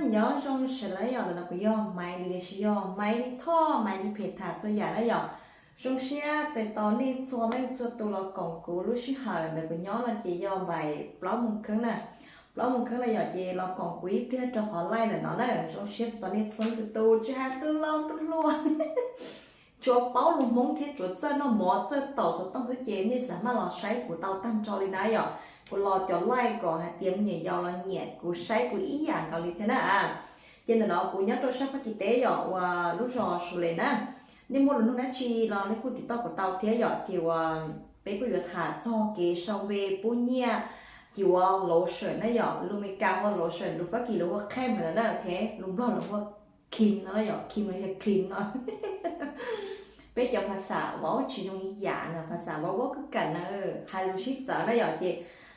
Nyob zoo sawv daws yom, ntawm no kuv yog Maiv Lis los sis yog Maiv Lis Thoj, Maiv Lis phem tham txhua yam na yom. Zoo siab txais tos nej txhua leej txhua tus los koom kuv lub sij hawm ntawm kuv nyob no ces yog npaim plaub moos kheeb na. Plaub moos kheeb na yom, ces los koom kuv ib pliag rau qhov live ntawm no na. Zoo siab txais tos nej txhua leej txhua tus, tsis hais tus laus tus hluas. Tsuav paub lus Hmoob thiab tsuav txawj noj mov txawj taus xov tooj xwb ces nej xav maj los saib kuv tau tag nrho li na yom. Kuv los cov live kom hais tias me nyuam yaus los nyiam kuv, saib kuv ib yam nkaus li thiab na. Ces ntawm no kuv nyob rau sab Fab Kis teb yom, uas lub zos Suav Lev na. Nej muaj lus nug dab tsi los nej kuj tiv toj kuv tau thiab yom, ces uas peb kuj yuav tham txog kev sau npe pub nyiaj, ces uas lotion na yom, lus Meskas hu ua lotion, lus Fab Kis lus hu ua cream na, lus Nplog lus hu ua cream no yom, cream los yog cream no. Peb cov phas xas vauv tsis zoo li yam no, phas xas vauv vauv kwj kam na, hais lus sib txawv na yom. Ces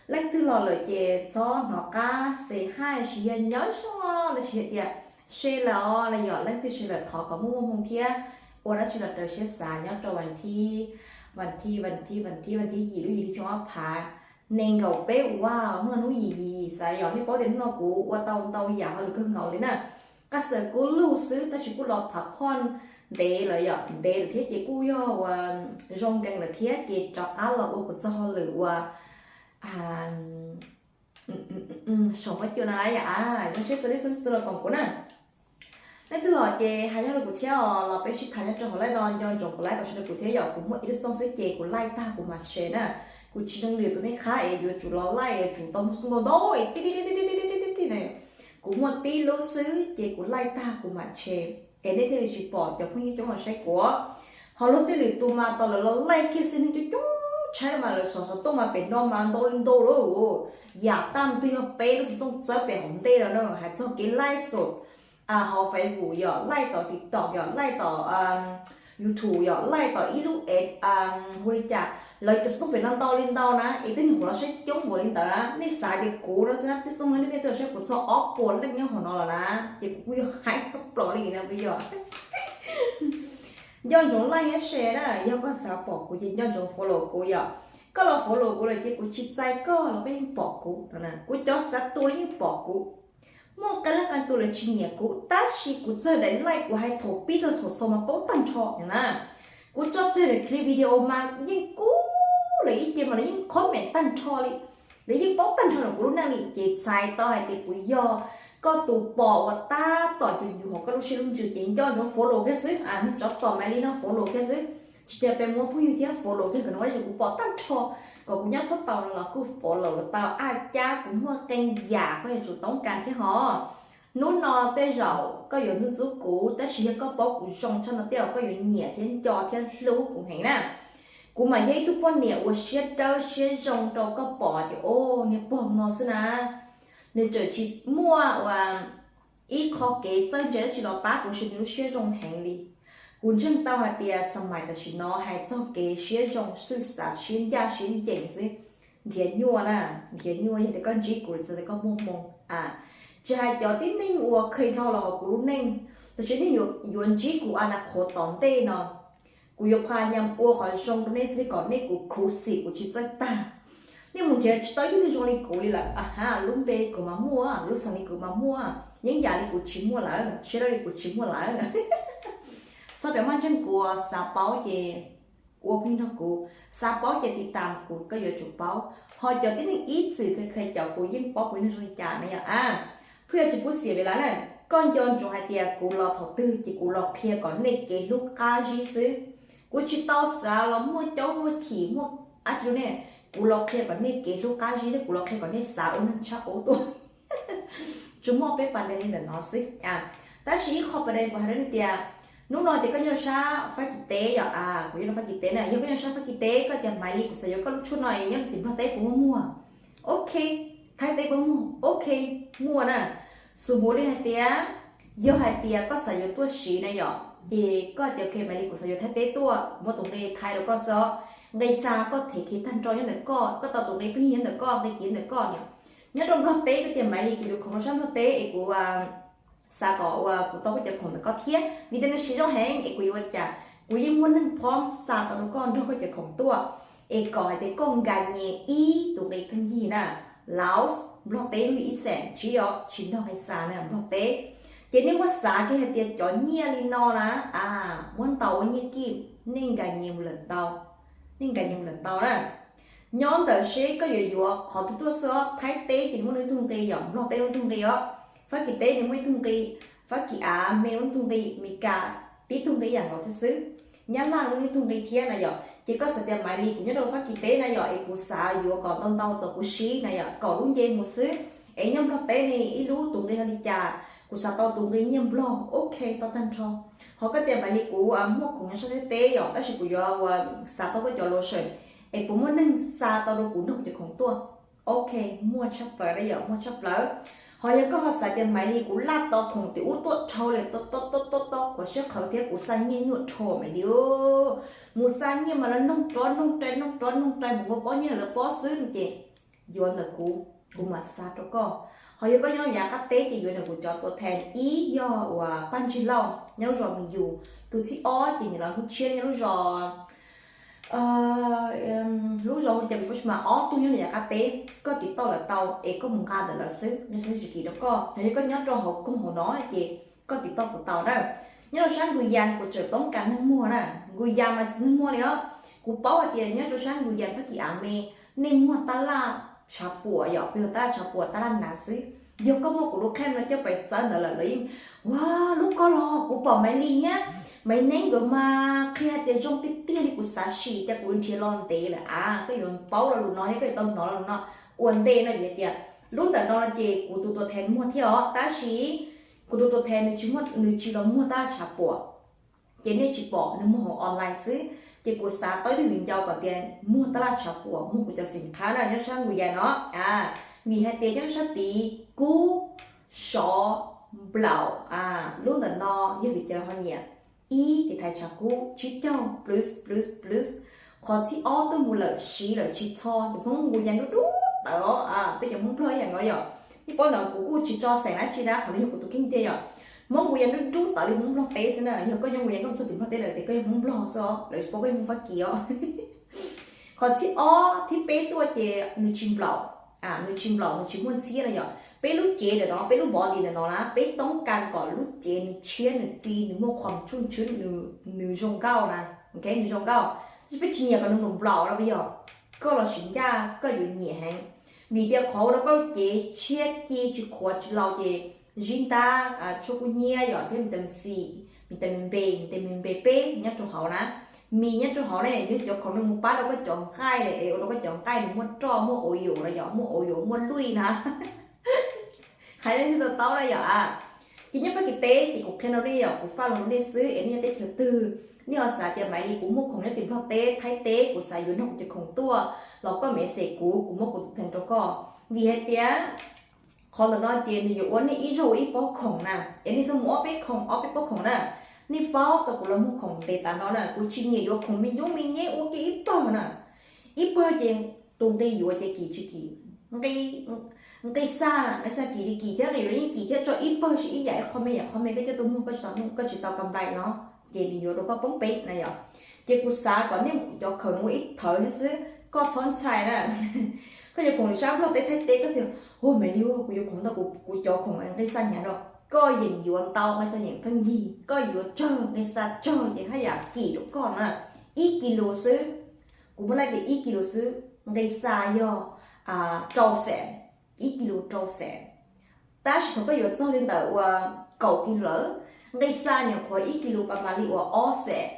leej twg los lawm ces txhob hnov qab xes hais, los sis yog nyob zoo los sis hais tias se lawm os los yom, leej twg se lawm thov kom muaj muaj hmoo thiab ua dab tsi los raws siab xav nyob rau vas thib, vas thib, vas thib, vas thib, vas thib yim lub yim hli xyoo ob phav nees nkaum peb uas hnub no hnub yim yim xav yom. Nej paub tias hnub no kuv ua tau ntau yam hauj lwm kawg nkaus li na. Qab xwm kuj lug xwb tab sis kuj los phav phoj ntev lawm yom, ntev lawm thiab ces kuj yog uas zoo nkees lawm thiab ces rov qab los ua kuv txoj hauj lwm uas saum huab cua no na yom. Zoo siab txais tos nej txhua tus los koom kuv na. Leej twg los ces hais nyob rau kuv thiab os, los peb sib tham nyob rau hauv live no, nco ntsoov kuv live kom sawv rau kuv thiab yom. Kuv muaj ib lub xov tooj xwb ces kuv laij tag kuv mam share na. Kuv tsis zoo li tus nej qhab es yuav tsum los laij yuav tsum tau muaj xov tooj ntau ntau es ti ti ti ti ti ti ti ti na. Kuv muaj tib lub xwb ces kuv laij tag kuv mam share, es nej thiaj li tsis pom cov phooj ywg coob los saib kuv. Ho luag tej lwm tus mas tau lawv los laij kiag xwb, neeg coob coob tshaib mas lawv xov xov tooj mas pem no mas ntau li ntau lawm. Yam tag twg yog peb lub xov tooj txawb pem hauv ntej los na, hais txog kev laij xom hauv Facebook yom, laij tom TikTok yom, laij tom YouTube yom, laij tom ib lub es hu li cas, lawv cov xov tooj pem no ntau li ntau na, es tej neeg kuv los saib coob npaum li ntawd na. Nej xav tias kuv no xwb na, tej xov tooj no nej twb los saib kuv txog ob puas leej nyob hauv no los na, ces kuv kuj yog haib plob li na, puas yog? Nco ntsoov laij thiab share na, yog koj xav pom kuv ces nco ntsoov follow kuv yom. Koj los follow kuv lawm ces kuv tsis txais koj los koj yeej pom kuv no, kuv cov xav tus los yeej pom kuv. Muaj qee leej qee tus lawv tsis nyiam kuv tab sis kuv txawj daim laij, kuv hais thaum pib txog thaum xaus mas paub tag nrho na. Kuv tso tseg daim clip video mas yeej kub lawv ib ce mas lawv yeej comment tag nrho li. Lawv yeej paub tag nrho ntawm kuv lub neej li ces txhais tau hais tias kuv yog koj tus pom uas tab tom cuag yus hauv koj lub siab lub ntsws ces nco ntsoov follow kiag xwb. Nej tsov tom Maiv Lis no follow kiag xwb. Tsis tas pes muaj phooj ywg thiab follow kiag kom nws ua li kuv pom tag nrho, kom kuv nyob txhob tau no los kuj follow tau. Aj cab kuv muaj qee yam koj yuav tsum toob kas thiab hos. Hnub no tej zaum koj yuav ntxub ntxub kuv tab sis yog koj paub kuv zoo tshaj no tej zaum koj yuav nyiam thiab nco thiab hlub kuv heev na. Kuv mas yog ib tug poj niam uas siab dawb siab zoo rau koj pom tias o, niag pog no xwb na, nws tseem tsis muaj ua ib qho kev txawj ntse dab tsi los pab kuv, nws lub siab zoo heev li. Kuv ntseeg tau hais tias xas mais tam sim no hais txog kev siab zoo xwb xav siab ncaj siab ncees xwb, nrhiav nyuaj na, nrhiav nyuaj yog tias koj ntsib kuv txawm tias koj muaj hmoo. Tsis hais cov tib neeg uas kha dhau los hauv kuv lub neej, tab sis nej yuav ntsib kuv a na qhuav tom ntej no, kuv yuav phaj nyam ua qhov zoo rau nej xwb kom nej kuv khuv xim kuv tsis txawj tag. Nej mus nrhiav tsis tau ib tug neeg zoo li kuv li lawm. Aha, lub npe li kuv mas muaj, lub xeem li kuv mas muaj, yeeb yam li kuv tsis muaj lawm, siab dawb li kuv tsis muaj lawm. Txhob pem maj ntseeg kuv, xav paub ces ua phooj ywg nrog kuv, xav paub ces tiv tam kuv koj yuav tsum paub. Ho cov tib neeg ib txwm kha kha caum kuv yeej paub kuv neeg zoo li cas na yom. A, phooj ywg tsis pub xiam vim lawv na, koj nco ntsoov hais tias kuv los thaum twg ces kuv los qhia kom nej kev hlub qab zib xwb. Kuv tsis tau xav los muaj caub muaj chim muaj dab tsi rau nej, kuv los qhia kom nej kev hlub qab zib thiab kuv los qhia kom nej xav ua neeg tshaj qub tuaj. Tsuas muaj peb pas dej li ntawm no xwb. Tab sis ib qho pas dej kuv hais rau nej tias, hnub no ces koj nyob rau sab Fab Kis teb yom, kuv nyob rau Fab Kis teb na, yog koj nyob sab Fab Kis teb koj tias Maiv Lis kuv xav yuav koj lub tshuaj no es nyob rau tim Nplog teb puas muaj muag? Ok. Thaib teb puas muaj? Ok, muaj na. Xus mus li hais tias, yog hais tias koj xav yuav tuaj siv na yom, ces koj tias ok Maiv Lis kuv xav yuav Thaib teb tuaj, muab tus nqi Thaib rau koj xwb, nqi xa koj them kiag tag nrho nyob ntawm koj, koj tau tus nqi pheej yig nyob ntawm koj, nqi kiv nyob ntawm koj na. Nyob rau Nplog teb koj tias Maiv Lis kuv yuav khoom rau sab Nplog teb es kuv xav kom uas kuv tau koj cov khoom ntawm koj thiab, vim tias nws siv zoo heev es kuv yuav ua li cas, kuv yeej muaj neeg phob xa tau rau koj nrog koj cov khoom tuaj, es kom hais tias koj nka nyem ib tus nqi pheej yig na, Laos, Nplog teb lub ib xeem, tsis yog, tsis nrog nqi xa na, Nplog teb. Ces nej muab xav kiag hais tias cov nyiaj li no na, a, muab ntaus ua nyiaj kij, nej nka nyias lawm ntau, nej nka nyias lawm ntau na. Nyob ntawm seb koj yuav yuav qhov twg tuaj xwb os, Thaib teb ces nws muaj nws ib tug nqi, yog Nplog teb nws muaj ib tug nqi os, Fab Kis teb nws muaj ib tug nqi, Fab Kis av me nws muaj ib tug nqi, Mes Kas tib tug nqi ib yam nkaus thiab xwb, Nyab Laj nws muaj ib tug nqi thiab na yom. Ces koj xav tias Maiv Lis kuv nyob rau Fab Kis teb na yom, es kuv xav yuav kom ntau ntau txog kuv siv na yom, kaum lub nce mus xwb. Es nyob Nplog teb ne ib lub tus nqi ho li cas, kuv xav tau tus nqi nyiaj Nplog, ok, tau tag nrho. Ho koj tias Maiv Lis kuv muaj khoom nyob sab Thaib teb yom, tab sis kuv yuav ua xav tau koj cov lotion, es puas muaj neeg xa tau rau kuv nrog kuv cov khoom tuaj? Ok, muaj tshaj plaws na yom, muaj tshaj plaws. Ho yog koj ho xav tias Maiv Lis kuv laj tau khoom tim ub tuaj dhau li, to to to to to qhuav siab qhawv thiab kuv xa nyiaj nyuaj dhau Maiv Lis, mus xa nyiaj mas lawv noog rov noog rai noog rov noog rai mus ua pob nyiaj lawv pob xwb no ces yuav ntawm kuv, kuv mam xa rau koj. Ho yog koj nyob yav qab teb ces yuav ntawm kuv cov tua thees, ib yog uas Paj Ntsig Lauj nyob lub zos Mis Yus, tus thib ob ces nws los hu tshiab nyob lub zos lub zos hu cas kuv pab mas ob tug nyob yav qab teb, koj tiv tauj lawv tau es koj mus nqa ntawm lawv xwb, nws xwb tsis kim rau koj. Yog koj nyob rau hauv koog hauv no ces koj tiv tauj kuv tau na. Nyob rau sab Nkus Yas kuv tseem toob kas neeg muag na, Nkus Yas mas tsis neeg muag li os. Kuv paub hais tias nyob rau sab Nkus Yas Fab Kis av me, nej muag tab laj tshav puam yom, peb hu tab laj tshav puam, tab laj hnav xwb. Yog koj muab kuv lub kheej no coj pais txawb ntawd lawm, lawv yeej, ua, lub ko los kuv pom Maiv Lis thiab Maiv Neeb nkawd mas qhia hais tias zoo tiag tiag li, kuv xav sim ces kuv nrhiav los ntev lawm. A, koj yuav paub lo lus no thiab koj yuav tau hnov lo lus no ua ntej no, vim hais tias lub ntawm no ces kuv tus tua thees muag thiab os, tab sis kuv tus tua thees nws tsis muaj, nws tsis los muag tab laj tshav puam, ces nej tsis pom, nws muag hauv online xwb. Ces kuv xav tau ib tug viv ncaus kom tias muag tab laj tshav puam, muag kuv cov xim qhab na nyob sab Nkus Yas no. A, vim hais tias nyob sab tid kub sov nplaum, a, lub ntawm no yog vim tias lawv ho nyiam ib tiv thaiv tshav kub tsib caug plus plus plus, qhov thib ob tuaj mus lawm siv lawm tsis txho, cov Hmoob Nkus Yas dub dub tawv os, peb cov Hmoob Nplog ib yam nkaus yom. Nej paub no kuv kuj tsis tso xeem dab tsi na, qhov no yog kuv tus kheej tiag yom. Hmoob Nkus Yas dub dub tawv li Hmoob Nplog teb xwb na, yog koj nyob Nkus Yas koj txog tim Nplog teb lawm ces koj yog Hmoob Nplog xwb os, lawv tsis paub koj yog Hmoob Fab Kis os. Qhov thib ob thib peb tuaj ces nws tsis nplaum, a, nws tsis nplaum, nws tsis muaj ntxhiab no yom. Peb lub cev ntawm no, peb lub body ntawm no na, peb toob kas kom lub cev nws tshiab, nws ci, nws muaj qhuam tshuj ntswb, nws zoo nkauj na, ok, nws zoo nkauj. Tab sis peb tsis nyiam kom nws nplaum nplaum no, yog koj los sim ncaj koj yuav nyiam heev, vim tias qhov ua rau koj lub cev tshiab ci tsis qhuav tsis laus ces zib ntab, tshuaj kub hnyiab yom, thiab vitamin C, vitamin B, vitamin B peb nyob rau hauv na. Mis nyob rau hauv ne yog cov khoom nws mus pab rau koj cov nqaij, ua rau koj cov nqaij nws muaj roj, muaj ua yuam los yog muaj ua yuam, muaj luij na. Hais li thiaj tau taub na yom. Ces nyob Fab Kis teb ces kuv qhia rau nej yom, kuv faj rau nej xwb es nej nyob teb chaws twg, nej ho xav tias Maiv Lis kuv muag khoom nyob tim Nplog teb, Thaib teb, kuv xav yuav nrog kuv cov khoom tuaj los koj message kuv, kuv muab kuv tus thees rau koj. Vim hais tias qhov ntawm no ces nws yuav ua nej ib zaug ua ib pob khoom na, es nej txhob mus ob peb khoom ob peb pob khoom na. Nej paub tau kuv los muag khoom ntev tas no na, kuv tsis nyiam yuav khoom me nyuj me nyeb ua kiag ib pawg na. Ib pawg ces tus nqi yuav ces kim tsis kim, nqi xa, nqi xa kim li kim thiab, nqi yuav yeej kim thiab, tso ib pawg sib ib yam, ib qho me yam qho me, koj coj tuaj muag koj tsis tau, koj tsis tau kam nplais no, ces nws yuav rau koj poob peb na yom. Ces kuv xav kom nej cov khoom no ua ib thawv thiab xwb, koj txhob ntshai na. Koj yuav khoom sab Nplog teb Thaib teb koj tias, ua, Maiv Lis, kuv yuav khoom ntau, kuv cov khoom nqi xa hnyav no, koj yeem yuav ntau nqi xa yeem pheej yig, koj yuav tsawg nqi xa tsawg ces haj yam kim rau koj na. Ib kis lus xwb, kuv muab laij tias ib kis lus xwb, nqi xa yog rau xees, ib kis lus rau xees. Tab sis thaum koj yuav txog li ntawm uas kaum kis lus lawm, nqi xa nyuam qhuav ib kis lus pas mas li uas ob xees.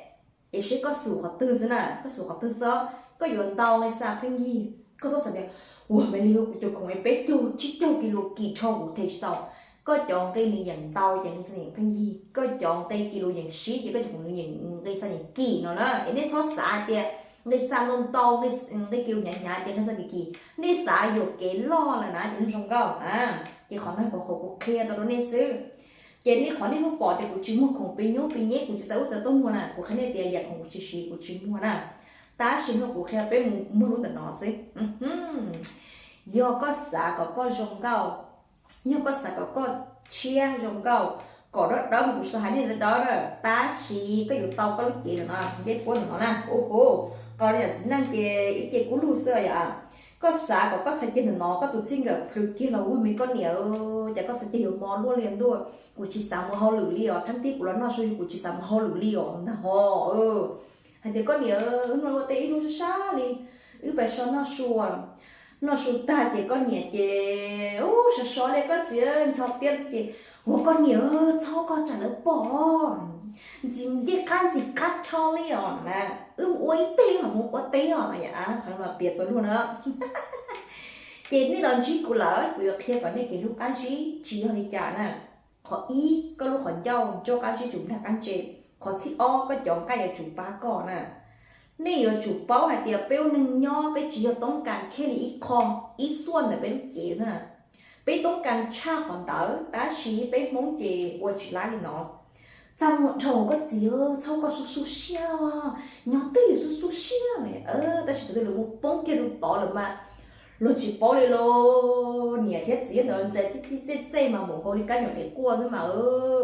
Es seb koj xum qhov twg xwb na, koj xum qhov twg xwb, koj yuav ntau nqi xa pheej yig. Koj txhob xav tias, ua, Maiv Lis, kuv cov khoom peb caug tsib caug kis lus kim dhau kuv them tsis tau. Koj cov nqi nws yeem ntau ces nqi xa yeem pheej yig, koj cov nqi kis lus yeem sib ces koj cov khoom nws yeem nqi xa yeem kim no na. Es nej txhob xav hais tias nqi xa ntau ntau, nqi kis lus hnyav hnyav ces nqi xa kim kim, nej xav yuam kev loj lawm na ces neeg zoo nkauj a. Ces qhov no kuv qhuav kuv qhia tau rau nej xwb. Ces nej qhov nej hnov pom tias kuv tsis muag khoom pis nyuj pis nyeb, kuv tsis txawj ub txawj tuaj muag na, kuv qhia nej tias yam khoom kuv tsis siv kuv tsis muag na. Tab sis no kuv qhia peb mus muag lub ntawm no xwb. Yog koj xav kom koj zoo nkauj, yog koj xav kom koj tshiab zoo nkauj, kom dawb dawb mas kuv tsis tau hais nej dawb dawb na, tab sis koj yuav tau koj lub cev ntawm no, dej puab ntawm no na, ua hu, qau li yam txiv neej ces ib ce kub lug xwb yom. Koj xav kom koj txhais ceg ntawm no koj tus txij nkawm plhws kiag los ua me koj niam, cas koj txhais ceg yuav mos luaj li ntuj, kuv tsis xav mus hauj lwm li os, thab tib kuv los noj su kuv tsis xav mus hauj lwm li os ntag ho. Hais tias koj niam, hnub no ua teb ib hnub sab sab li, wb pais so noj su. Noj su tag ces koj niam ces, u, sov sov li koj txiv ncho tiab ces, ua koj niam, txhob koj tsam lawv pom, ntxim ncej qab ntxim qab tsho li os na, wb mus ua ib teg mam mus ua teb os no yom, qhov no mas piav txog luag na. Ces nej los ntsib kuv lawm kuv yuav qhia kom nej kev hlub qab zib tsis yog li cas na. Qhov ib, koj lub qhov ncauj ncauj qab zib tsum nplag qab ntse. Qhov thib ob, koj cov nqaij yuav tsum pab koj na. Nej yuav tsum paub hais tias peb ua neeg nyob peb tsis yog toob kas khej li ib qho, ib xuaj ntawm peb lub cev xwb na. Peb toob kas tshaj qhov ntawd tab sis peb Hmoob ces ua tsis laib li no. Txaj muag dhau koj txiv, txhob koj xub xub siab, nyob twj ywm xub xub siab. Tab sis tus twg lawv mus poob kiag rau tod lawm mas luag tsis paub li lauj. Niam thiab txiv ntawd ntxais txij txij txej txej mas npaum nkaus li kab nyuam dev quaj xwb mas,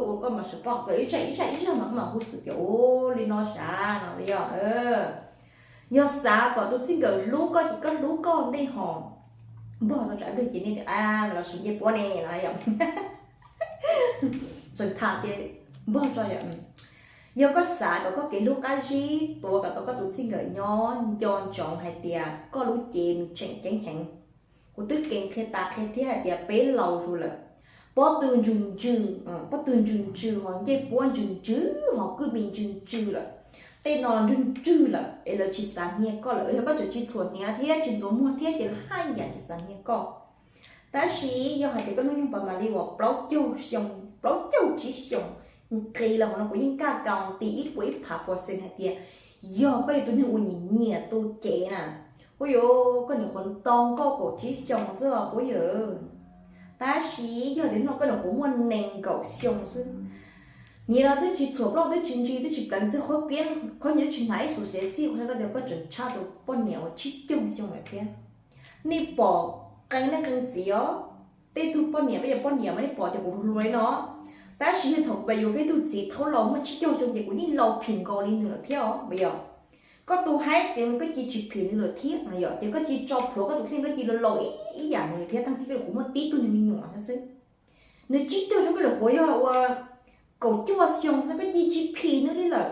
ua koj mas sawv poj kawg ib zaj ib zaj ib zaj mas koj mam hu xwm tias ua li no sav no yog. Yog xav kom tus txij nkawm hlub koj ces koj hlub koj ntej ho. Npog rau tsam pliag ces nej tias a los sim ncej puab ne no yom. Tseem tham ces npog tso yom. Yog koj xav kom koj kev hlub qab zib tuav kom tau koj tus txij nkawm nyob nco ntsoov hais tias koj lub cev nws tseem ceeb heev. Kuv twb keev qhia tas qhia thiab hais tias peb laus zus lawm, pob tw ntsws ntsws, pob tw ntsws ntsws ho ncej puab ntsws ntsws ho kwj mi ntsws ntsws lawm. Tej no ntsws ntsws lawm es lawv tsis xav hnia koj lawm, yog koj tseem tsis txhuam hniav thiab tsis ntxuav muag thiab ces lawv haj yam tsis xav hnia koj. Tab sis yog hais tias koj hnub nyoog pas mam li uas plaub caug xyoo, plaub caug tsib xyoos nqis los hauv no kuv yeej kaj kaus ti ib puas ib phav pua xees hais tias yog koj yog tus neeg uas nyiam nyiam tu cev na, ua yuav koj nyuam qhuav nto nkauj kaum tsib xyoos xwb os puab yawm. Tab sis yog tias no koj nyuam qhuav muaj nees nkaum xyoo xwb, niam los twb tsis txhuam plaub twb tsis ntsis twb tsis pleev txij qhuab piab, khaub ncaws twb tsis hnav ib xus xiav xij, kuv hais koj tias koj tseem tshaj tus poj niam uas tsib caug xyoo lawm thiab. Nej pom qee neej qee txiv os, tej tug poj niam peb yog poj niam mas nej pom tias kuv hluas hluas li no, tab sis yog thaum kuv pais yuav kiag tug txiv thaub laus muaj tsib caug xyoo ces kuv yeej laus phim nkaus li nws lawm thiab os. Mas yog koj tu haib ces koj cia tsis phim nws lawm thiab, mas yog ces koj cia tso plhuav koj tus kheej koj cia laus laus ib yam nws lawm thiab, tag kis koj nyuam qhuav muaj tib tug niag me nyuam xwb. Nws tsib caug xyoo koj nyuam qhuav yog ua kaum cuaj xyoo xwb koj cia tsis phim nws li lawm.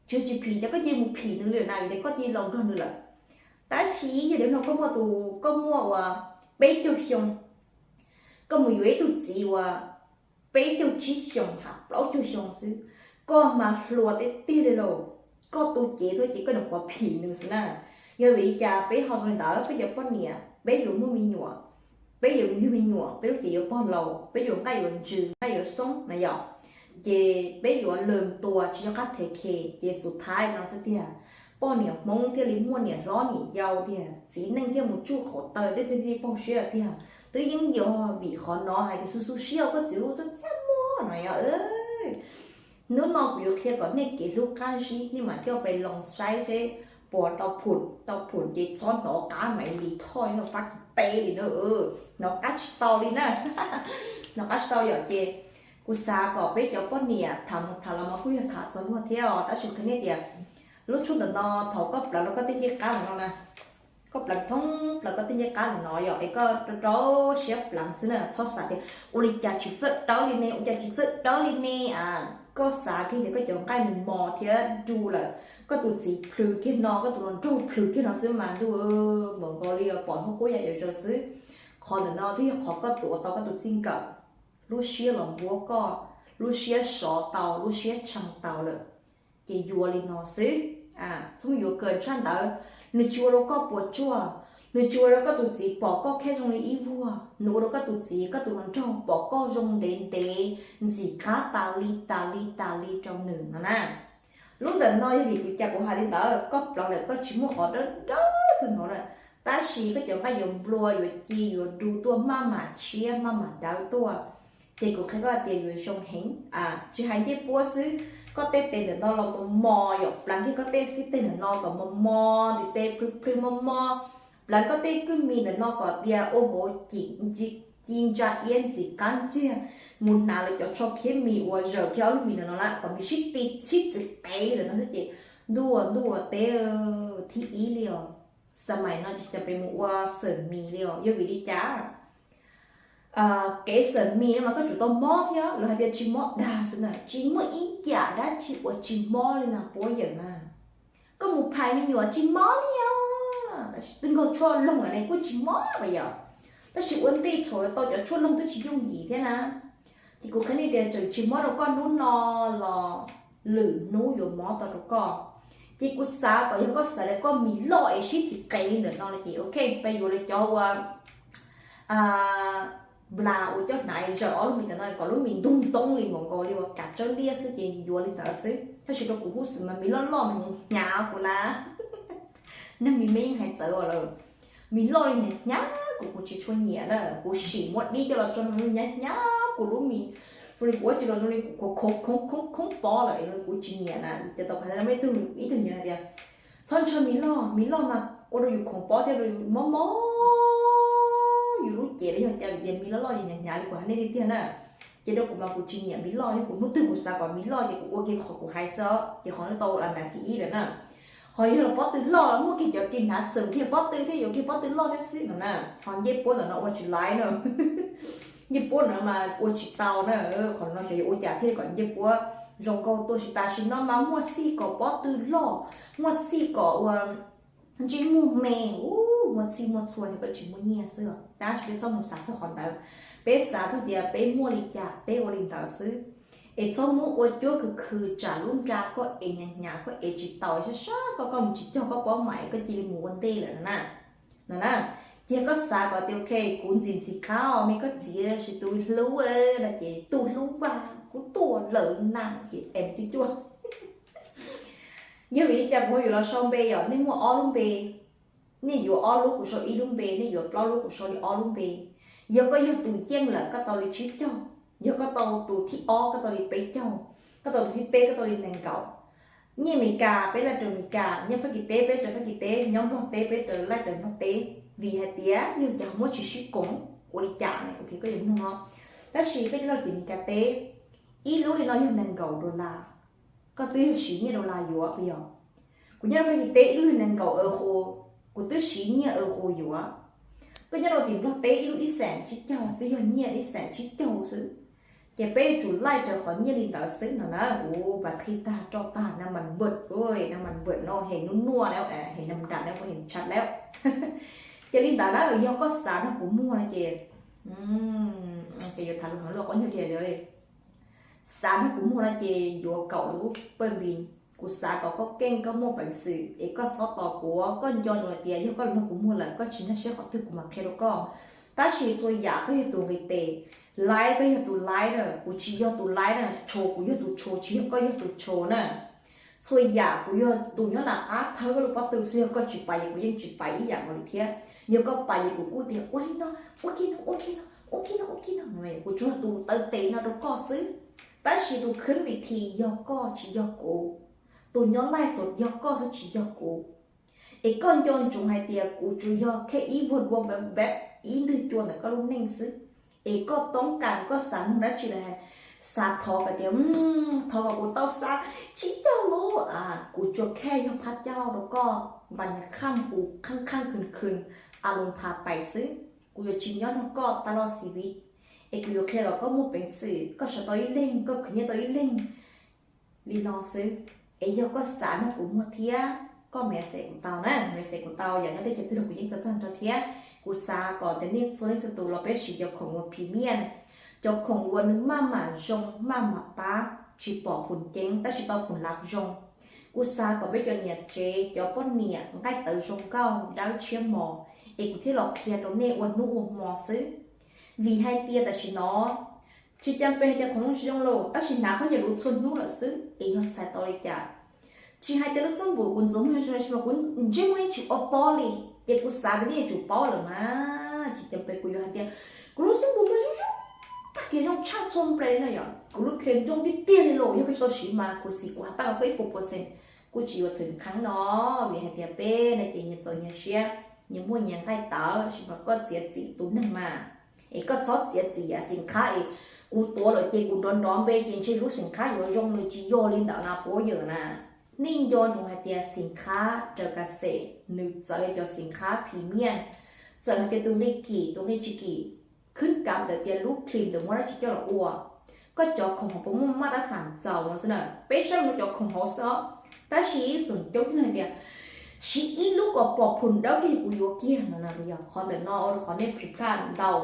Tsis yog tsis phim ces koj cia mus phim nws li lawm na vim tias koj cia laus nrog nws lawm. Tab sis yog tias no koj muaj tus, koj muaj ua peb caug xyoo, koj mus yuav ib tug txiv ua peb caug tsib xyoos ham plaub caug xyoo xwb, koj mas hluas tiag tiag li lauj. Koj tu cev tuaj ces koj nyuam qhuav phim nws xwb na. Yog vim li cas peb ho ua li ntawd? Peb cov poj niam peb yuav muaj me nyuam, peb yuav yug me nyuam, peb lub cev yuav pog laus, peb yuav nqaij yuav ntsws nqaij yuav xoob na yom. Ces peb yuav lwm tua tsis nco qab them khe, ces xus thaib no xwb tiag. Poj niam Hmoob thiaj li muaj niam hlob niam yau tiag, txiv neej thiaj mus tsuj qhauv taw, dej txiv thiaj li paug siab tiag. Twb yeej yog vim qhov no hais tias xu xu siab koj txiv ua txaj txaj muag no yom. Hnub no kuv yuav qhia kom nej kev hlub qab zib, nej mam coj pais loos saib seb puas tau phum, tau phum ces txhob hnov qab Maiv Lis Thoj no fab kiv teb li na. Hnov qab tsis tau li na. Hnov qab tsis tau yom. Ces kuv xav kom peb cov poj niam tham mus tham los mas kuj yog tham txog luag thiab os, tab sis qhia nej tias lub tshuaj ntawm no thaum koj pleev rau koj tej ncej qab ntawm no na, koj pleev thoob plaws koj tej ncej qab ntawm no yom, es koj rau rau siab pleev xwb na, txhob xav tias ua li cas tsis txawj dawb li ne, ua cas tsis txawj dawb li ne a. Koj xav kiag tias koj cov nqaij nws mos thiab du lawm, koj tus txiv plhws kiag no, koj tus hluas nraug plhws kiag no xwb mas ntuj, npaum nkaus li pom hnub qub ya yuav zaws xwb. Qhov ntawm no twb yog qhov koj tuav tau koj tus txij nkawm, lub siab los npuab koj, lub siab sov tau, lub siab tshee tau lawm. Ces yuav li no xwb, txhob yuav kawg tshaj ntawd. Nws tsis ua rau koj puas tsuaj, nws tsis ua rau koj tus txiv pom koj kheb zoo li ib vuag, nws ua rau koj tus txiv koj tus hluas nraug pom koj zoo ntev ntev, ntxim qab tas li tas li tas li rau nws no na. Lub ntawm no yog vim li cas kuv hais li ntawd, koj pleev lawm koj tsis muaj qhov dawb dawb kawg no na, tab sis koj cov nqaij yuav nplua yuav ci yuav du tuaj maj mam tshiab maj mam dawb tuaj. Ces kuv qhia koj tias yuav zoo heev, tsis hais ncej puab xwb, koj tej tes ntawm no los mos mos yom, pleev kiag koj tej xib teg ntawm no kom mos mos, ntiv tes plhws plhws mos mos, pleev koj tej kwj mis ntawm no kom tias ua hauv ci ntsa iab ntxim qab ntsiag, mus hnav lawv cov tsho khiab mis uas zawm kiag ob lub mis ntawm no na kom mis sib ti sib txiv qev li ntawm no xwb ces ntuj ua ntuj ua teb thib ib li os. Xab mais no tsis cov peb mus ua xawm mis li os. Yog vim li cas? Kev xawm mis no mas koj tsum tau mob thiab, lawv hais tias tsis mob dag xwb na, tsis muaj ib yam dab tsi uas tsis mob li no puab yawm na. Koj mus phais me nyuam tsis mob li os, tab sis twb nkaug tshuaj loog lawm ne kuj tsis mob mas yog. Tab sis ua ntej thaum tau cov tshuaj loog twb tsis yooj yim thiab na. Ces kuv qhia nej tias tseem tsis mob rau koj hnub no los lwm hnub yuav mob tau rau koj. Ces kuv xav kom yog koj xav tias koj mis loj es sib txiv qees li ntawm no no ces ok, peb yuav li cov ua nplas uas coj hnav zawm ob lub mis ntawm no kom lub mis ntug ntoob li npaum nkaus li uas kav tsawb liab xwb ces yuav li ntawd xwb. Tab sis rau kuv hub xwm mas mis loj loj mas hnyav hnyav kuv na. Neeg mis me yeej hais txawv os lawm. Mis loj li hnyav hnyav kuv, kuv tsis tshua nyiam na. Kuv sim muab dib coj los tso hnyav hnyav kuv lub mis, zoo li kuv ua tsis los zoo li kuv khoob khoob khoob pob lawm, kuv tsis nyiam na. Vim tias tau qhov ntawd ib tug nyiam hais tias txhob ntshaw mis loj, mis loj mas ua rau yus khoov pob thiab rau yus mob mob yus lub cev los yog cas, vim tias mis loj loj ces hnyav hnyav li kuv hais nej tiag tiag na. Ces rau kuv mas kuv tsis nyiam mis loj, yog kuv hnub twg kuv xav kom mis loj ces kuv ua kiag qhov kuv hais xwb, ces qhov no tau las nram thib ib lawm na. Ho yog los pob tw loj los muaj kiag cov ris hnav xwm kiag pob tw thiab yuav kiag pob tw loj thiab xwb no na. Ho ncej puab ntawm no ua tsis laiv na. Ncej puab no mas ua tsis tau na. Qhov no xyov yuav ua cas thiaj kom ncej puab zoo nkauj tuaj, tam sim no mas muaj xij kom pob tw loj, muaj xij kom ua ntsej muag me, muaj txhij muaj txhua, yog koj tsis muaj nyiaj xwb. Tab sis peb txhob mus xav txog qhov ntawd, peb xav txog tias peb muaj li cas peb ua li ntawd xwb. Es txhob muab ua cuab khwv khwv tsam lub nra koj es hnyav hnyav, koj ev tsis tau, sab sab koj, koj mus tsis cog koj pob mam koj cia li mus ua ntej lawm no na. No na, ces koj xav kom tias ok, kuv ntxim ntxim qab me koj txiv, tab sis tus hlub no ces tus hlub mas kuv tuaj lawm na, ces es twb cuaj. Yog vim li cas kuv ho yuav los sau npe yom? Nej muaj ob lub npe, nej yuav ob lub kuv sau ib lub npe, nej yuav plaub lub kuv sau li ob lub npe. Yog koj yog tus yeej lawm koj tau li tsib caug, yog koj tau tus thib ob koj tau li peb caug, koj tau tus thib peb koj tau li nees nkaum. Nyiaj Amelikas peb laij raws Amelikas, nyiaj Fab Kis teb peb raws Fab Kis teb, nyob Nplog teb peb raws laij raws Nplog teb. Vim hais tias yog cas muab tsis sib koom ua li cas ne? Ok, koj yuav mloog no. Tab sis koj nyob rau tim Amelikas teb, ib lub li no yog nees nkaum dollar, koj twb yog siv nyiaj dollar yuav puas yog? Kuv nyob rau Fab Kis teb ib lub yog nees nkaum euro, kuv twb siv nyiaj euro yuav. Koj nyob rau tim Nplog teb ib lub ib xees tsib caug, twb yog nyiaj ib xees tsib caug xwb. Ces peb yuav tsum laij raws qhov nyiaj li ntawd xwb no na. Ua pas qhij tag roj tag na mas npawm, na mas npawm no hem nub nuaj lawm, hem nam nram na, ua hem tshaj lawm. Ces li ntawd na, yog koj xav nrog kuv muag no ces, ces yuav tham lus heev luaj qhov nyuag diam. Xav nrog kuv muag no ces yuav kaum lub paj npis. Kuv xav kom koj keej koj muaj peev xwm es koj txhob tos kuv, koj nco ntsoov hais tias yog koj nrog kuv muag lawm koj tsis nkag siab qhov twg kuv mam qhia rau koj. Tab sis txhua yam koj yog tus nqis tes, laib koj yog tus laib na, kuv tsis yog tus laib na, tsho kuv yog tus tsho, tsis yog koj yog tus tsho na. Txhua yam kuv yog tus nyob nram qab thawb koj lub pob tw xwb, yog koj tsis pais ces kuv yeej tsis pais ib yam nkaus li thiab. Yog koj pais ces kuv kuj tias ua li no, ua kiag no, ua kiag no, ua kiag no, ua kiag no, kuv tsuas yog tus taw tes no rau koj xwb. Tab sis tus khwb vim thi yog koj tsis yog kuv, tus nyob laij xus yog koj xwb tsis yog kuv. Es koj nco ntsoov hais tias kuv tsuas yog khej ib vuag dua npeb ib ntwg cua ntawm koj lub neej xwb. Es koj toob kas koj xav mloog dab tsi los xav thov kom tias, thov kom kuv tau xa tsib caug lub, kuv tsuas khej yog phab cauj rau koj, npas nyas khaj mus qhaj qhaj khwm khwm a loo pha pais xwb. Kuv yuav tsis nyob nrog koj tas los xis viv, es kuv yuav qhia kom koj muaj peev xwm, koj sawv tau ib leeg, koj khwv nyiaj tau ib leeg li no xwb. Es yog koj xav nrog kuv muag thiab, koj message kuv tau na, message kuv tau yam nyob teb chaws twg los kuv yeej tau tag nrho thiab. Kuv xav kom tias nej txhua leej txhua tus los peb siv cov khoom uas premium, cov khoom uas nws maj mam zoo maj mam pab, tsis pom phum ceeb tab sis tau phum lav zoo. Kuv xav kom peb cov niam tsev cov poj niam nqaij tawv zoo nkauj dawb tshiab mos, es kuv thiaj los qhia rau nej ua hnub ua hmo xwb. Vim hais tias tam sim no tsis cas pes hais tias khoom zoo tsis zoo lauj, tab sis hnav khaub ncaws luv txhua hnub lawm xwb es yog txhais tau li cas. Tsis hais tias lub xub npum kuv ntxuav muag zoo tsis mas kuv ntsej muag yeej tsis ua pob li. Ces kuv xav tias nej yuav tsum paub lawm mas tsis cas pes kuv yuav hais tias kuv lub xub npum mas zoo zoo, tag kiag zoo tshaj txhua nplej li na yom. Kuv lub clip zoo tiag tiag li los yog koj tsis tau siv mas kuv xim kuv has pab los koj ib puas percent kuj tsis yuav thwm kheev no. Vim hais tias peb no ces nyias txaus nyias siab, nyias muaj nyias nqaij tawv, tab sis mas koj txiav txim tus neeg mas, es koj txhob txiav txim yam xim qhab es kuv tuav lawm ces kuv nrov nrov npe ces ntshe lub xim qhab yuav zoo, nws tsis yog li ntawd na puab yawm na. Nej nco ntsoov hais tias xim khab raws kas xes nws txawv cov xim khab phim miaj, txawm hais tias tus nqi kim tus nqi tsis kim, khwb kav ntawm tias lub klim ntawm muab dab tsi coj los ua, koj cov khoom hauv puas muaj maj tab ham txaus no xwb na. Peb saib mus cov khoom hauv xwb os. Tab sis xoom coob thiab hais tias siv ib lub kom pom phum dawb kiag kuv yuav kiag no na. Yog qhov ntawm no ua rau qhov nej plis plaj ntau.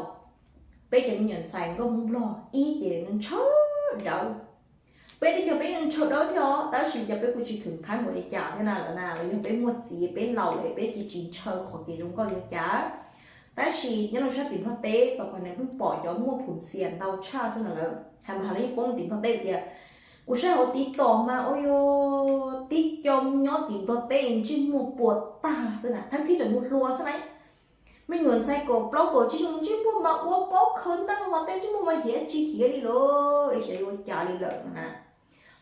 Peb cov me nyuam ntxhais nkauj Hmoob Nplog ib ces ntshaw dawb. Peb teb chaws peb yeej ntshaw dawb thiab os, tab sis yog peb kuj tsis thwm qhab npaum li cas thiab na lawm na, los yog peb muaj txiv peb laus lawm peb cia tsis ntshaw qhov kev zoo nkauj li cas. Tab sis nyob rau sab tim Nplog teb tau kom nws pheej pom cov muaj phum xias ntau tshaj xwb na lawm. Hais mas hais los yeej poob tim Nplog teb tias, kuv saib hauv TikTok mas ua yog tib co nyob tim Nplog teb ntsej muag puas tag xwb na, thab thib tseem mus hluas xwb na. Me nyuam ntxhais kaum plaub kaum tsib xyoo ntsej muag mas ua pob khaws ntawj hos tej ntsej muag mas hiav tsis hiav li lawm, xyov yuav ua cas li lawm na.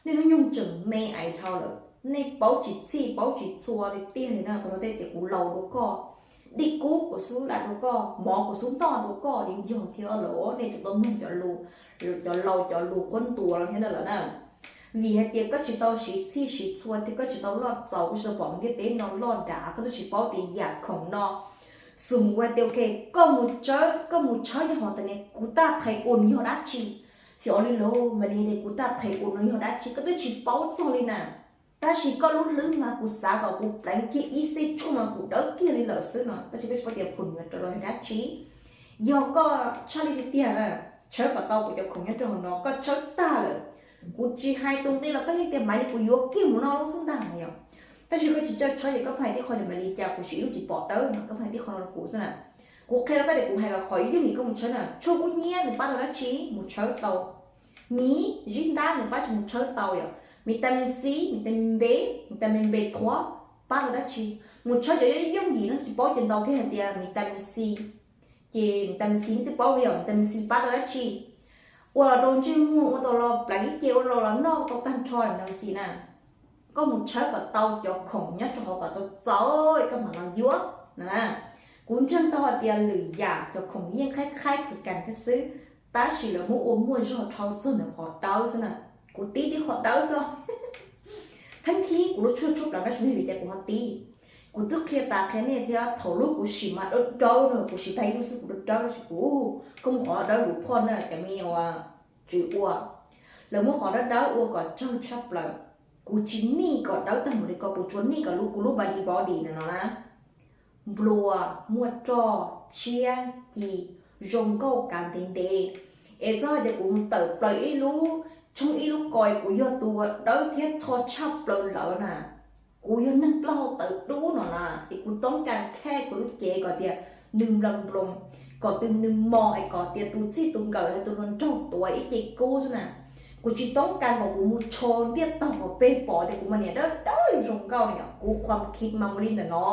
Nej hnub nyoog tseem me ais dhau lawm, nej paub tsis txhij paub tsis txhua tiag tiag li na. Tau tej tias kuv laus dua koj, dej kub kuv xub lam dua koj, mov kuv xub noj dua koj yeej yog thiab lawm. Nej tsum tau mloog cov lus, cov laus cov lus qhuab ntuas no thiab na lawm na. Vim hais tias koj tsis tau siv txhij siv txhua thiab koj tsis tau loj txaus, koj tsis tau pom ntiaj teb no loj dav, koj twb tsis paub tias yam khoom no xum ua tias ok, koj mus tshawb, koj mus tshawb yog hais tias kuv taj thais ua yog dab tsi. Xyov li lawm, mas li tias kuv taj thais ua no yog dab tsi koj twb tsis paub txog li na. Tab sis koj lub hlwb mas kuv xav kom kuv pleev kiag ib xej tshuaj mas kuv dawb kiag li lawm xwb no, tab sis koj tsis paub tias phum yuav rau los yog dab tsi. Yog koj tshaj li tiag tiag na, tshawb kom tau kuv cov khoom nyob rau hauv no, koj tshawb tag lawm. Kuv tsis hais tus nqi los koj yeej tias Maiv Lis kuv yuav kiag mus noj lub xub ntag no yom. Tab sis koj tsis tshawb, yog koj pheej hais tib qho tias Maiv Lis cas kuv siv ib lub tsis pom dawb no, koj pheej hais tib qho no rau kuv xwb na. Kuv qhia rau koj tias kuv hais kom qhov yooj yim koj mus tshawb na, tshuaj kub hnyiab nws pab tau dab tsi mus tshawb tau. Miv zib ntab nws pab tsis mus tshawb tau yom, vitamin C, vitamin B, vitamin B thuav pab tau dab tsi. Mus tshawb cov yooj yim no tsis paub ces ntau kiag hais tias vitamin C. Ces vitamin C nej twb paub li yom, vitamin C pab tau dab tsi? Ua los rau ntsej muag, ua tau los pleev ib ce, ua los los noj tau tag nrho vitamin C na. Koj mus tshawb kom tau cov khoom nyob rau hauv kom txaus txaus koj mam los yuav na. Kuv ntseeg tau hais tias lwm yam cov khoom yeej qhaib qhaib kawg kas thiab xwb, tab sis lawv muab ua muaj zog dhau txog ntawm qhov dawb xwb na. Kuv tib tib qhov dawb xwb. Theeb thib kuv lub tshuaj tshuaj pleev dab tsi ne vim tias kuv ho tib. Kuv twb qhia tas qhia nej thiab, thaum lub kuv sim mas dawb dawb no, kuv sim tag ib lub xwb kuv dawb dawb tab sis kuv, koj mus qhov dawb lus phoj na cov me uas tsis ua, lawv muab qhov dawb dawb ua kom tsawg tshaj plaws. Kuv tsis nij kom dawb tag mus li ko, kuv tsuas nij kom lub kuv lub body body na no na. Nplua, muaj roj, tshiab, ci, zoo nkauj kav ntev ntev. Es txhob hais tias kuv mus tawm plaws ib lub, tshoob ib lub ko kuv yog tus uas dawb thiab txho tshaj plaws lawm na. Kuv yog neeg plaub hau tawv dub no na, es kuv toob kas khej kuv lub cev kom tias nws nploos nploos, kom tus nws mos es kom tias tus txij tus nkawm hos tus hluas nraug tuav ib ce kub xwb na. Kuv tsis toob kas kom kuv mus tsho ntiaj tog kom peb pom tias kuv mas niam dawb dawb zoo nkauj na yom. Kuv qhuam khiv mas mus li ntawm no,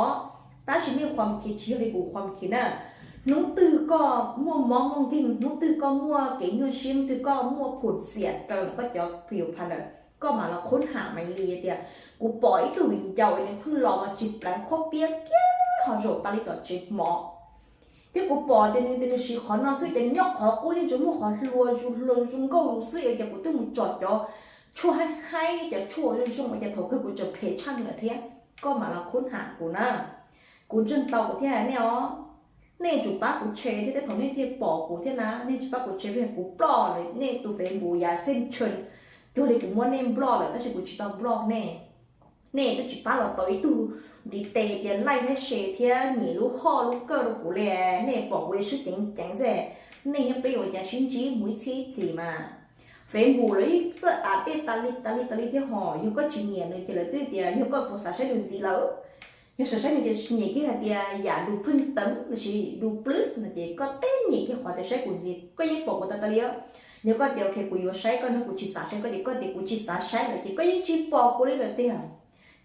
tab sis nej qhuam khiv tsis yog li kuv qhuam khiv na. Hnub twg koj muaj mob muaj nkeeg, hnub twg koj muaj kev nyuaj siab, hnub twg koj muaj phum xiam raws koj cov phiv pha lawm, koj mam los qhub ham mas li tias kuv pom ib tug viv ncaus es nws pheej los mas tsis pleev qhuab piab kiag ho zaum tas li tom tsev mov. Thiab kuv pom tias nws tias nws siv qhov no xwb ces nws nyob qhov qub yeej tsis muaj qhov hlua zus hlua zoo nkauj zus xwb es ces kuv twb mus tsom cov tshuaj haib haib, cov tshuaj zoo zoo ces thaum kawg kuv tseem phem tshaj nws lawm thiab. Koj mam los qhub ham kuv na. Kuv ntseeg tau kuv thiab nej os. Nej tsum pab kuv share thiab, tej thaum nej thiaj pom kuv thiab na. Nej tsis pab kuv share vim kuv block lawm nej tus Facebook yav xej tshee, cuag li kuv muab nej block lawm tab sis kuv tsis tau block nej. Nej twb tsis pab los tau ib tug ntiv tes tias like thiab share thiab nyem lub hoj lub kawj rau kuv li. Nej pom kuv yog swb ceev ceev xwb, nej thiab peb ua cas sib ntsib mus ib txhiab ib txhis mas. Facebook lawv yeej txawj av dej tas li tas li tas li thiab hos, yog koj tsis nyiam nws ces lawv twb tias yog koj puas xav saib nws ntxiv lawm. Yog xav saib nws ces nyem kiag hais tias yam dus pheej teev los sis dus plus no ces koj teb nyem kiag qhov tias saib kuv ntxiv, koj yeej pom kuv tas tas li. Yog koj tias ok kuv yuav saib koj no kuv tsis xav saib koj ces koj tias kuv tsis xav saib lawm ces koj yeej tsis pom kuv li lawm tiag.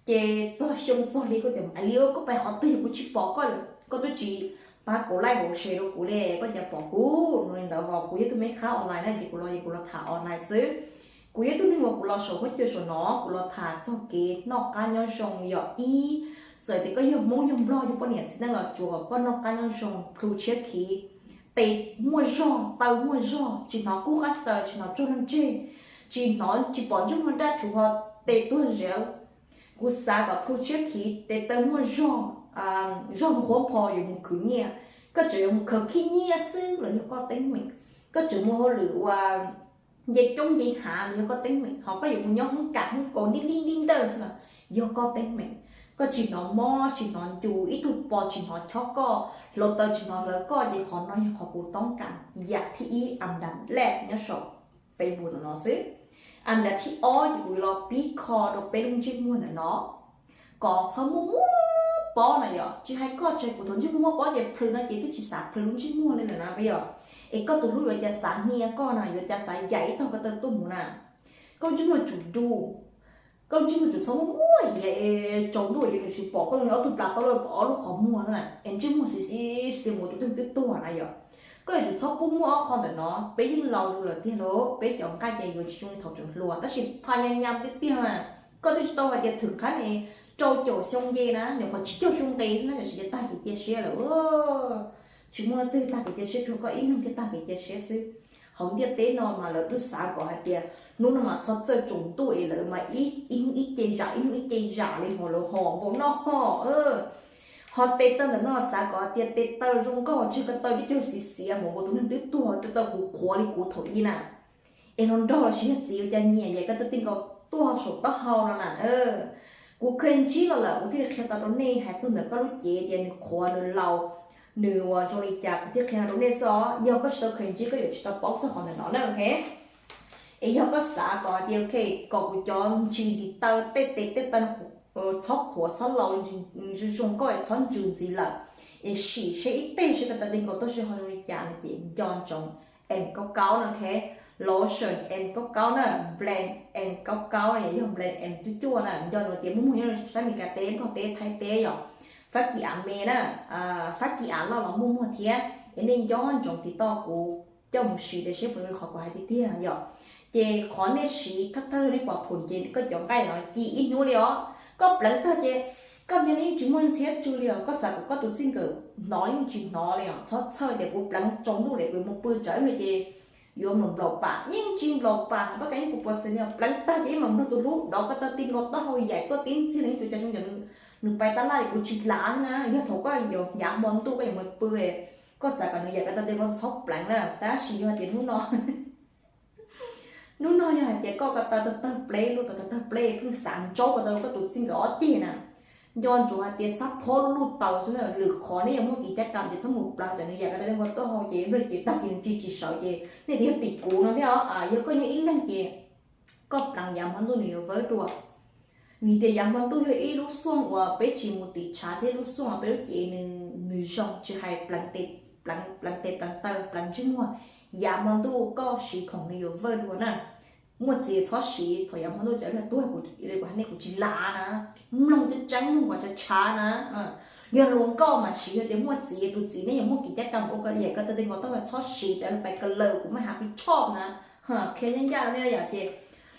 Ces txog xyoo txog hli koj tias mam li koj pais qhov twg kuv tsis pom koj lawm, koj twb tsis pab kuv like kuv share rau kuv li, koj cas pom kuv no li ntawd hos. Kuv yog tug me qhab online na ces kuv los ces kuv los tham online xwb. Kuv yog tug neeg uas kuv los saum huab cua saum no kuv los tham txog kev noj qab nyob zoo yom ib. Txawm tias koj yog Hmoob yog Nplog yog poj niam txiv neej los tsuas kom koj noj qab nyob zoo plhu tshiab khiv, tes muaj zog taw muaj zog, tsis hnov kub qab taw tsis hnov tsaug leeg tseg, tsis hnov tsis pom ntsej muag daj rhuv ho tes tuag zeb. Kuv xav kom plhu tshiab khiv tes taw muaj zog, zog nqhuab npho yuav mus khwv nyiaj. Koj tseem yuav mus khaws khib nyiab xwb los yog koj teeb meem. Koj tseem mus hauj lwm ua nce coob nce hav los yog koj teeb meem, ho koj yuav mus nyob hoob kam hoob kaus nib nib nib ntawj xwb los yog koj teeb meem. Koj tsis hnov mob tsis hnov ncu, ib tug pos tsis hnov chob koj, hluav taws tsis hnov hlawv koj, ces qhov no yog qhov kuv toob kas yam thib ib am das lej nyob saum Facebook no xwb. Am das thib ob ces kuv yuav los pib kho rau peb lub ntsej muag ntawm no kom txhob muaj muaj pob na yom. Tsis hais koj tsis hais kuv, thaum ntsej muag muaj pob ces plhws no ces twb tsis xav plhws lub ntsej muag li lawm na yom. Es koj tus hlub yuav cas xav hnia koj na, yuav cas xav yaim ib tog ko taw tuaj mus na. Koj ntsej muag tsum du, koj ntsej muag tsum txhob muaj muaj hiav es tsaus ntuj ces nws tsis pom koj li, ob tug plas tau lawm pom ob lub qhov muag na, es ntsej muag xiv xiv xiv mus tus twg twb tuag na yom. Koj yuav tsum txhob pub muaj ob qho ntawm no. Peb yeej laus lawm tiag lauj, peb cov nqaij ces yuav tsis zoo li thaum tseem hluas, tab sis pha nyas nyas tiag tiag mas. Koj twb tsis tau hais tias thwm qhab ne, rau caum xyoo nce na, nyuam qhuav tsib caug xyoo nqe xwb na, tsis tag kev cia siab lawm. Tsis muaj leej twg tag kev cia siab, tsuas koj ib leeg thiaj tag kev cia siab xwb. Hauv ntiaj teb no mas lawv twb xav kom hais tias hnub no mas txhob txawj tsaus ntuj es lawv mas ib hnub ib ce zam, ib hnub ib ce zam li hos lawv hos npaum no ho. Ho tes taw ntawm no xav kom hais tias tes taw zoo nkauj, tsis ko taw tib co xiv xiav mus nkaus tus neeg twb tuag, tes taw qhuav qhuav li kuv thaum ub na. Es los nrog los sis yog txiv ua cas nyiam yaim ko taw ti nkaus tuaj saum taub hau no na. Kuv kheev ntsib los lawm kuv thiaj li qhia tau rau nej hais txog ntawm koj lub cev tias nws qhuav nws laus, nws ua zoo li cas kuv thiaj qhia no rau nej xwb os. Yog koj tsis tau kheev ntsib koj yuav tsis tau paub txog qhov ntawm no na, ok. Es yog koj xav kom hais tias ok, kom kuv cov ntsis ntiv taw tej tes tej taw txhob qhuav txhob laus, zoo zoo nkauj es txhob ntsws ntxiv lawm, es sim seb ib teg seb ko taw ti nkaus tuaj seb ho zoo li cas no ces nco ntsoov em kaub kaub na, ok. Lotion em kaub kaub na, brand em kaub kaub na, yog brand em cuaj cuaj na, nco ntsoov tias muaj muag nyob sab Meskas teb, Nplog teb, Thaib teb yom, Fab Kis av me na, Fab Kis av loj los muaj muag thiab. Es nej nco ntsoov tiv toj kuv coj mus siv tias seb puas zoo li qhov kuv hais tiag tiag yom. Ces qhov nej siv thawj thawj nej pom phum ces koj cov nqaij no ci ib hnub li os. Koj pleev tag ces koj niag yeej tsis muaj ntxhiab tsw li os. Koj xav kom koj tus txij nkawm hnov yeej tsis hnov li os. Txhob txhawj tias kuv pleev tsaus ntuj lawm kuv mus pw tsawv no ces yuav mloog nplaum pam, yeej tsis nplaum pam, pab kas yeej puas puas xees li os. Pleev tag ces ib mam nrog tus hlub dov ko taw ti nkaus taub hau yaim tuaj tib ntxig li tsuas cas zoo cas nws pais tab laj kuv tsis lav na. Yog thaum koj yuav hnyav hmo ntuj koj yuav mus pw, koj xav kom nws yaim ko taw ti nkaus txhob pleev na. Tab sis yog tias hnub no hnub no yog hais tias koj ko taw tawg tawg pleb, lub taw tawg tawg pleb, pheej xav ntsaub ko taw koj tus txij nkawm ob ceg na, nco ntsoov hais tias xab phob lub lub taw xwb na. Lwm qhov nej yuav muaj kis cab kam ces txhob mus pleev, tsam nws yaim ko taw ti nkaus taub hau ces nplawg ces tag kis nws tsis tsis sawv ces nej tias yog tim kuv no thiab os. Yog koj nyob ib leeg ces koj pleev yav hmo ntuj nws yuav vawb dua. Vim tias yav hmo ntuj yog ib lub xuaj uas peb tsis mus tim tshav thiab lub xuaj uas peb lub cev nws zoo, tsis hais pleev tes pleev taw pleev ntsej muag, yav hmo ntuj koj siv khoom nws yuav vawj dua na. Muaj txiv txhob siv thaum yav hmo ntuj, tsam ib pliag tuag kuv li kuv hais nej kuv tsis lav na. Mloog tseeb tseeb, mloog kom tshav tshav na. Yog hluas nkauj mas siv, yog tias muaj txiv tus txiv nej yuav muaj kis cab kam ua ko yaim ko taw ti nkaus taub hau txhob siv, tsam pais ko law kuv maj hav pis tshoj na. Qhia ncaj ncaj rau nej yom. Ces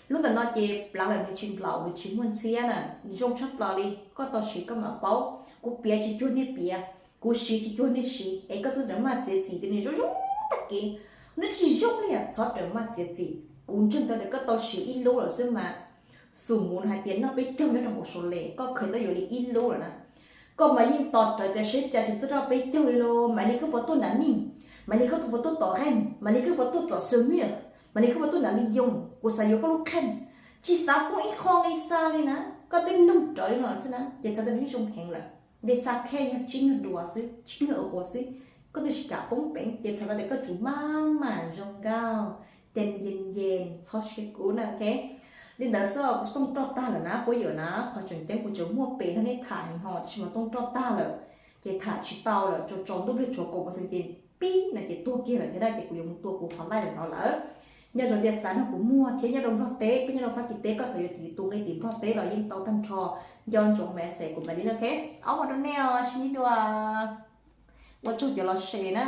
lub ntawm no ces pleev lawm nws tsis nplaum, nws tsis muaj ntxhiab na. Zoo tshaj plaws li, koj tau siv koj mam paub. Kuv piav tsis cuag nej piav, kuv siv tsis cuag nej siv, es koj txhob rawm maj txiav txim tias nws zoo zoo tag kev, nws tsis zoo li os. Txhob rawm maj txiav txim, kuv ntseeg tau tias koj tau siv ib lub lawm xwb mas. Xum mus hais tias noj peb caug nyob rau hauv Suav les, koj khaws tau yuav li ib lub lawm na. Koj mas yeej tos rawv tias seb cas tsis txawj noj peb caug li los, mam li koj puas tuaj nram Ninh, mam li koj puas tuaj tom Rennes, mam li koj puas tuaj tom Saumur, mam li koj puas tuaj nram Lyon, kuv xav yuav koj lub kheej. Tsis xav poob ib qho nqi xa li na, koj twb noog rawv li no xwb na, ces txhais tau nws zoo heev lawm. Nqi xa kheej yog tsib nyuag duas xwb, tsib nyuag euro xwb, koj twb tsis kam poob peev, ces txhais tau tias koj tsum maj mam zoo nkauj, ceeb yees yees, txhob siab kub na, ok. Li ntawd xwb, kuv tooj roj tag lawm na puab yawm na, qhov tseem ceeb kuv tseem muaj pem nrog nej tham heev ho, tab sis mas tooj roj tag lawm, ces tham tsis tau lawm, tsaus tsaus ntuj pliag tshuav kaum mus xees ces pib no ces tuag kiag lawm thiab na, ces kuv yuav mus tua kuv qhov laij lawm no lawm. Nyob rau tias xav nrog kuv muag thiab nyob rau Nplog teb, koj nyob rau Fab Kis teb, koj xav yuav tus nqi tim Nplog teb los yeej tau tag nrho, nco ntsoov message kuv mam li no, ok. Ob ua rau nej os, sib ntsib dua. Ua tsaug cov los share na.